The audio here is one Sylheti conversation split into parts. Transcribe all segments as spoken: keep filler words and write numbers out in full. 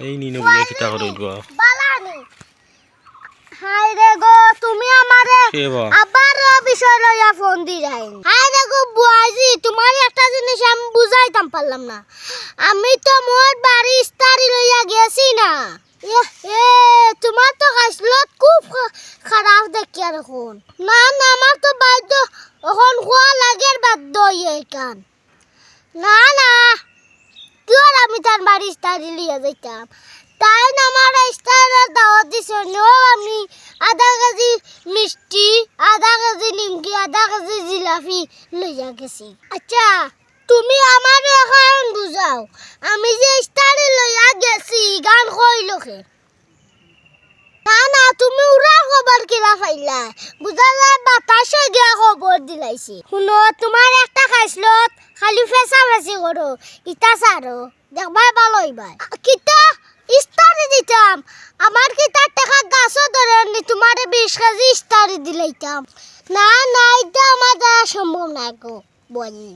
এই নিনো বুলে কিতা করইন বা? বালা নি। হায় রে গো, তুমি আমারে কে বা? আবারও বিষয় লইয়া ফোন দিরায়। হায় রে গো, বুয়াইজি, তুমারে একটা জিনিস আমি বুঝাইতাম পারলাম না। আমি তো মোর বাড়ি ইস্তারি লইয়া গেছি না। এ, এ, তুমার তো খাইছলত খুব খা-, খারাপ দেখিয়ার অখন। না, না, আমার তো বাধ্য, অখন খোয়া লাগের বাধ্য অইয়া ইখান। না, না, কিওর আমি তান বাড়ি ইস্তারি লইয়া যাইতাম? তাইন আমারে ইস্তারর দাওয়াত দিছইন, অউ আমি আধা কেজি মিষ্টি, আধা কেজি নিমকি, আধা কেজি জিলাপি লইয়া গেছি। আচ্ছা, তুমি আমারে অখন বুঝাও, আমি যে ইস্তারি লইয়া গেছি, ইখান কইলো কে? না, না, তুমি উড়ার খবর কিলা পাইলায়? বুঝা যায় বাতাসে গিয়া খবর দিলাইছে। হুনো, তুমার একটা খাইছলত, খালি ফেছাফেছি করো, ইতা ছাড়ো, দেখবায় ভালা অইবায়। কিতা ইস্তারি দিতাম? আমার কিতা টেকা গাছো ধরের নি, তুমারে বিশ কেজি ইস্তারি দিলাইতাম? না, না, ইতা আমার দ্বারা সম্ভব নায় গো, বলি।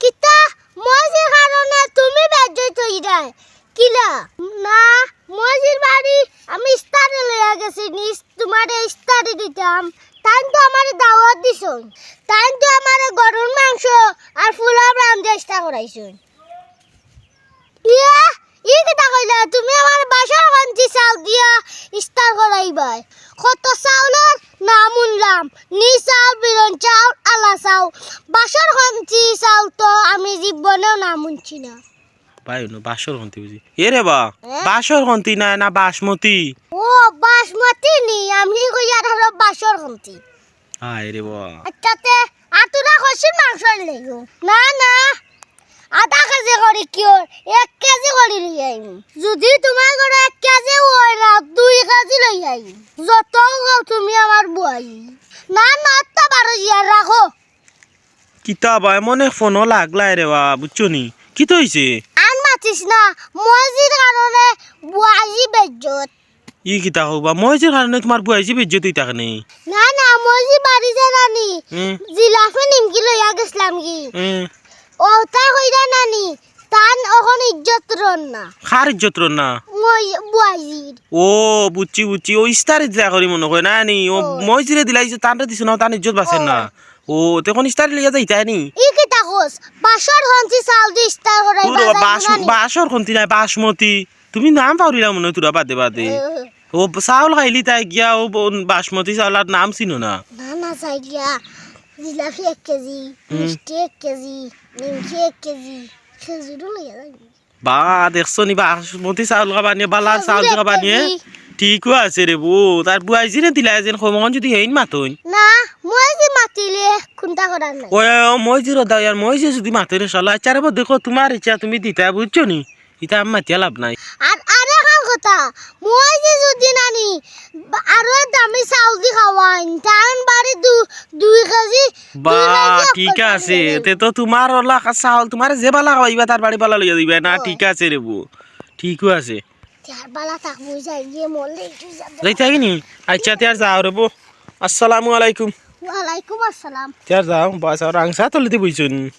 কিতা? মইজির কারণে তুমি বেইজ্জত অইরায়? কিলা? না, মইজির বাড়ি আমি ইস্তারি লইয়া গেছি নি, তুমারে ইস্তারি দিতাম। তাইন তো আমারে দাওয়াত দিছইন। তাইন তো আমারে গরুর মাংস আর ফুলাও রান্ধিয়া ইস্তার করাইছইন। ইয়া, ই কিতা কইলা? তুমি আমারে বাসর খান্তি চাউল দিয়া ইস্তার করাইবায়? কত চাউলর নাম হুনলাম, নি চাউল, বিরন চাউল, আলা চাউল। বাসর খান্তি চাউল তো আমি জীবনেও নাম হুনছি না। ভাই, হুনো, বাসর খান্তি বুঝি। এ রে বা, এ? বাসর খান্তি না, না বাসমতি। ও, বাসমতি নি, আমি কইয়ার অইলো বাসর খান্তি। হায় রে বা। আচ্ছা, তে আর তুরা খাসির মাংস লইও। না, না, আধা কেজি করি কিওর, এক কেজি করি লইয়া আইমু। যুদি তুমার ঘরো এক কেজি অয় না, দুই কেজি লইয়া আইমু। যত কও তুমি আমার বুয়াই। না, না, তা বারো জিয়া রাখো। কিতা বা, এমন এক ফোনও লাগলায় রে বা, বুঝছো নি? কিতা অইছে? আর মাতিস না, মইজির কারণে বুয়াইজি বেইজ্জত। ই কিতা কও বা, মইজির কারণে তুমার বুয়াইজি বেইজ্জত অইতা কেনে? না, না, মইজি বাড়ি যারা নি, হুম। জিলাপি নিমকি লইয়া গেছলাম গি। হুম। অতা কইরা না নি, তান অখন ইজ্জত রর না। কার ইজ্জত রর না? মই বুয়াইজির। ও, বুঝছি, বুঝছি। ও ইস্তারি দিলা করি মনো কয় না নি? ও ও। মইজিরে দিলাইছো, তানরে দিছো না, তান ইজ্জত বাঁচের না। ও। ও, তে অখন ইস্তারি লইয়া যাইতায় নি? ই কিতা কস? বাসর খান্তি চাউল দি ইস্তার করাই দূর ও, বাজার বাস-, না নি? বাসর খান্তি নায়, বাসমতি। তুমি নাম পাউরিলা মনো অয় তুরা বাদে বাদে। ও। ও চাউল খাইলি তাই গিয়া, ও ব-, বাসমতি চাউল আর নাম চিনো না। না, না, চাই গিয়া। জিলাপি এক কেজি, হুম। মিষ্টি এক কেজি, নিমকি এক কেজি, খেজুরও লইয়া যাইমু। বা, দেখছো নি, বাসমতি চাউল খাবা নি, বালা চাউল খাবা নি। খেজুর এক কেজি। ঠিকও আছে রে বো, তার বুয়াইজিরে দিলা যেন কমকন যুদি হেইন মাতইন। না, মইজি মাতিলে কুন্তা করার নাই। ওই, ওই, ওই, মইজিরে দাও ইয়ার, মইজি যুদি মাতইন শালা, আচ্ছা রে বো, দেখো, তুমার ইচ্ছা তুমি দিতায়, বুঝছো নি? ইতা আমি মাতিয়া লাভ নাই। আর, আর একখান কথা, মইজি যুদি নানি, বা-, আরো দামি চাউল দি খাওয়াইন, তান বাড়ি দু-, দুই কেজি, দুই বা, কেজি ঠিক আছে, তে তো তুমার অলা চাউল, তুমারে যে বালা খাওয়াইবা, তার বাড়ি বালা লইয়া দিবা না, ও। ঠিক আছে রে বো, ঠিকও আছে। তে আর বালা থাকবো, যাই গিয়া মরলে একটু যাবে। যাইতায় গি নি? আচ্ছা, তে আর যাও রে বো। আসসালামু আলাইকুম। ওয়ালাইকুম আসসালাম। তে আর যাও, বাস আর আংসা তলে দি বইছুন।